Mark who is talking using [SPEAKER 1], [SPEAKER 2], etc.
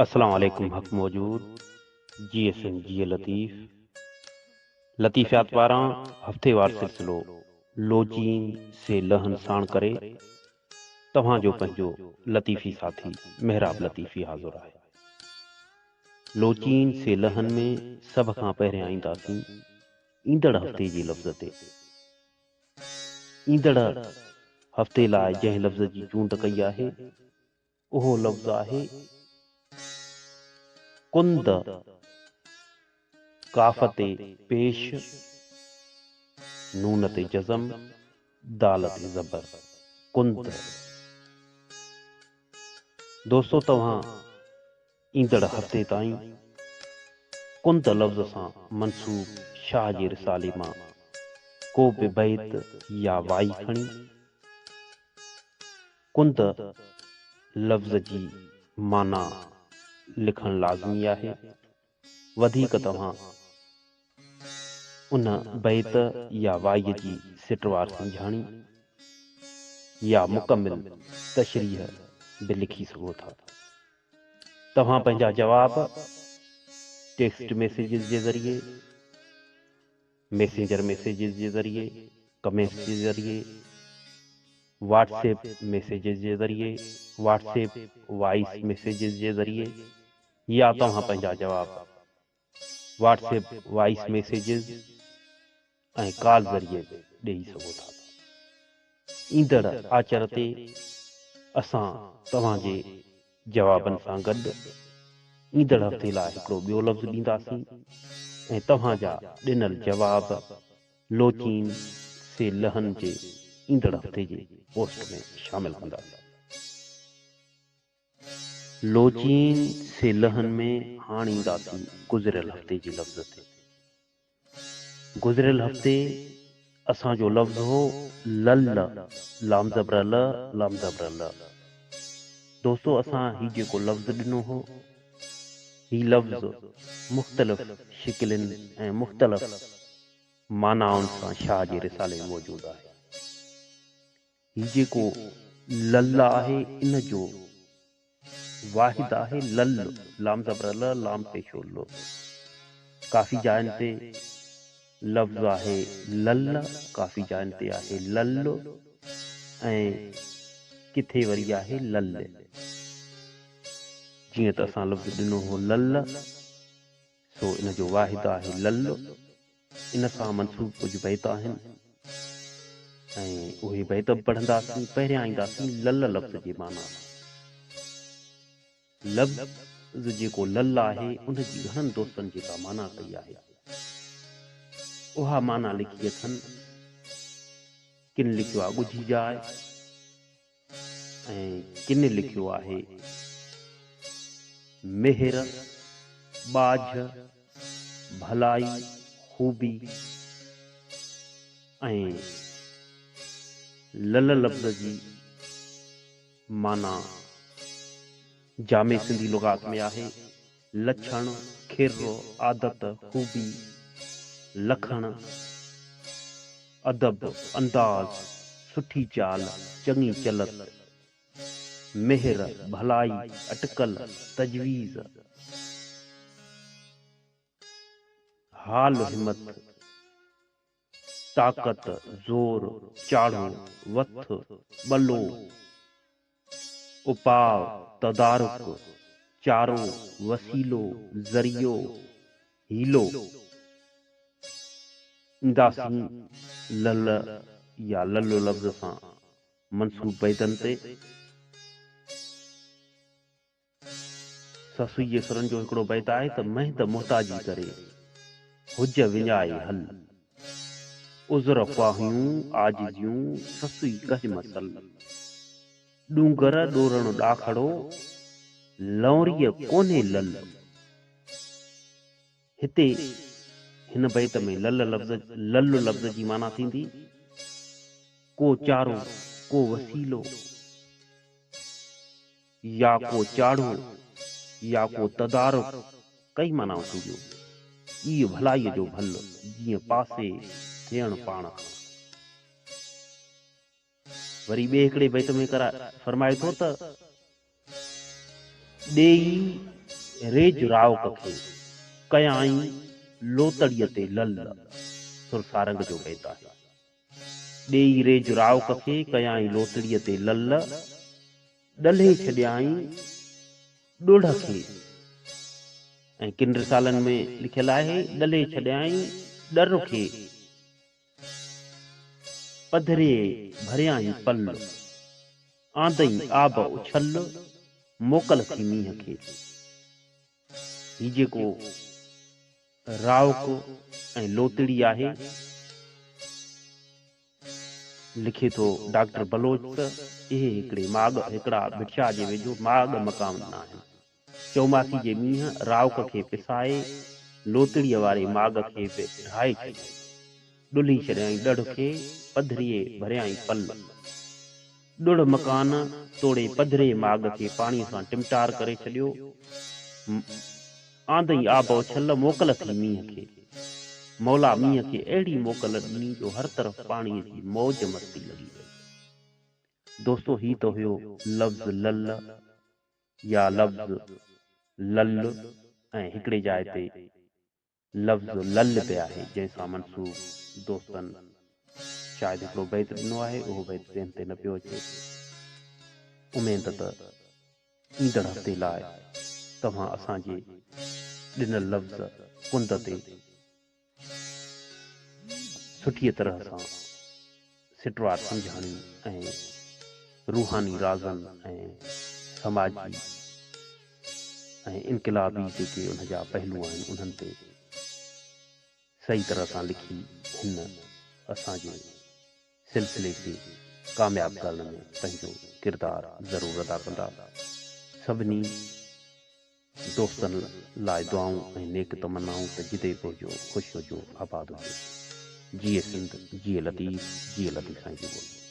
[SPEAKER 1] السلام عليڪم حق موجود جيئي سنڌ جيئي لطيف لطيفيات پاران هفتيوار سلسلو لوچين سي لهن ساڻ ڪري توهان جو پنهنجو لطيفي ساٿي محراب لطيفي حاضر آهي. لوچين سي لهن ۾ سڀ کان پهريان اينداسين ايندڙ هفتي جي لفظ تي. ايندڙ هفتي لاء جنهن لفظ جي چونڊ ڪئي آهي اهو لفظ آهي ڪند، ڪاف تي پيش، نون تي جزم، دال تي زبر، ڪند. دوستو توهان ايندڙ هفتي تائين ڪند لفظ سان منسوب شاهه جي رسالي مان ڪو به بيت يا وائي کڻي ڪند لفظ جي معنيٰ لکڻ لازمي آهي. وڌيڪ توهان ان بيت يا وائيء جي سٽوار سمجهاڻي يا مڪمل تشريح به لکي سگهو ٿا. توهان پنهنجا جواب ٽيڪسٽ ميسيجز جي ذريعي، ميسينجر ميسيجز جي ذريعي، ڪمينٽس جي ذريعي، واٽس ايپ ميسيجز جي ذريعي، واٽس ايپ وائس ميسيجز جي ذريعي يا توهان پنهنجا جواب WhatsApp voice messages ۽ call ذريعي به ڏئي سگهو ٿا. ايندڙ آچر تي اسان توهان جي جوابن سان گڏ ايندڙ هفتي لاء هڪڙو ٻيو لفظ ڏينداسين ۽ توهان جا ڏنل جواب لوچين سي لهن جي ايندڙ هفتي جي پوسٽ ۾ شامل ڪنداسين. لوچين سي لهن ۾ هاڻ اينداسين گذريل هفتي جي لفظ تي. گذريل هفتي اسان جو لفظ هو لل، لام زبر ل، لام زبر ل. دوستو اسان هي جيڪو لفظ ڏنو هو، هي لفظ مختلف شڪلين ۽ مختلف معنائن سان شاهه جي رسالي ۾ موجود آهي. هي جيڪو لل آهي ان جو واحد آهي لل، لام زبر ل، لام پيشو ل. ڪافي جاين تي لفظ آهي لل، ڪافي جاين تي آهي لل ۽ ڪٿي وري آهي لل. جيئن ته اسان لفظ ڏنو هو لل، سو ان جو واحد آهي لل. ان سان منسوب ڪجهه بيت آهن ۽ اهي بيت به پڙهنداسين. پهريان اينداسين لل لفظ جي معنيٰ ۾. لفظ جيڪو لل آهي ان جي گهڻن دوستن جيڪا معنيٰ ڪئي آهي اها معنيٰ لکي اٿن. ڪن لکيو آهي ڳجهي جاء ۽ ڪن لکيو آهي مهر، ٻاجهه، ڀلائي، خوبي ۽ لل لفظ جي معنيٰ جامع سنڌي لغات ۾ آهي، لڇڻ، کر، عادت، خوبي، لکڻ، ادب، انداز، سٺي چال، چڱي چلت، مهر، ڀلائي، اٽڪل، تجويز، حال همت، طاقت، زور، چاڙهو، وٿ، ٻلو، اپاء، تدارڪ، چارو، وسيلو، ذريعو، حيلو. اينداسين لل يا للو لفظ سان منسوب بيتن تي. سسئي جي سرن جو هڪڙو بيت آهي ته مهند محتاجي ڪري، حج وڃائي هل. عذر خواهيون عاجزيون، سسئي ڪنهن مسل. ڏونگر ڏورڻ ڏاکڙو، لنوريء ڪونهي لل. هتي هن بيت ۾ لل لفظ لل لفظ جي معنيٰ ٿيندي، ڪو چارو، ڪو وسيلو. يا ڪو چاڙهو يا ڪو تدارڪ ڪئي معنائون ٿينديون. ايء ڀلائيء جو ڀل جيئن پاسي ٿيڻ پاڻ کان. وري ٻئي هڪڙي بيت ۾ فرمائي ٿو ته. ڏيئي ريج راوڪ کي، ڪيائين لوتڙيء تي لل، سر سارنگ جو بيت آهي. ڏيئي ريج راوڪ کي، ڪيائين لوتڙيء تي لل، ڏلهي ڇڏيائين ڏوڙهه کي ۽ ڪن رسالن ۾ لکيل آهي، ڏلهي ڇڏيائين ڏر کي، پڌري ڀريائين پل، آندئين آب اڇل، موڪل ٿي مينهن کي. هي جيڪو راوڪ ۽ لوتڙي آهي، لکي ٿو ڊاڪٽر بلوچ ته اهي هڪڙي ماڳ هڪڙا ڀٽشاهه جي ويجهو ماڳ مقام ڏنا آهن. چئوماسي جي مينهن راوڪ کي پسائي لوتڙيء واري ماڳ کي به ڊاهي ڇڏيو. ڏلهي ڇڏيائين ڏڙهه کي، پڌريء ڀريائين پل. ڏڙهه مڪان توڙي پڌري ماڳ کي پاڻيء سان ٽمٽار ڪري ڇڏيو. آندئين آب اڇل، موڪل ٿي مينهن کي. مولا مينهن کي اهڙي موڪل ڏني جو هر طرف پاڻيء جي موج مستي لڳي وئي. دوستو هي ته هيو لفظ لل يا لفظ لل ۽ هڪڙي جاء تي لفظ لل به آهي جنهن سان منسوب دوستن شايد هڪڙو بيت ڏنو آهي اهو بيت ذهن تي نه پيو اچي. اميد ته ايندڙ هفتي لاء توهان اسان جي ڏنل لفظ ڪنڊ تي سٺيء طرح سان سٽوار سمجهاڻي ۽ روحاني رازن ۽ سماجي ۽ انقلابي جيڪي ان جا پهلو آهن انهن تي صحيح طرح سان لکي هن اسان جي سلسلي کي ڪامياب ڪرڻ ۾ پنهنجو ڪردار ضرور ادا ڪندا. سڀني دوستن لاء دعائون ۽ نيڪ تمنائون ته جتي به هجو خوش هجو آباد هجو. جيئي سنڌ جيئي لطيف جيئي لطيف سائين جي ٻولي.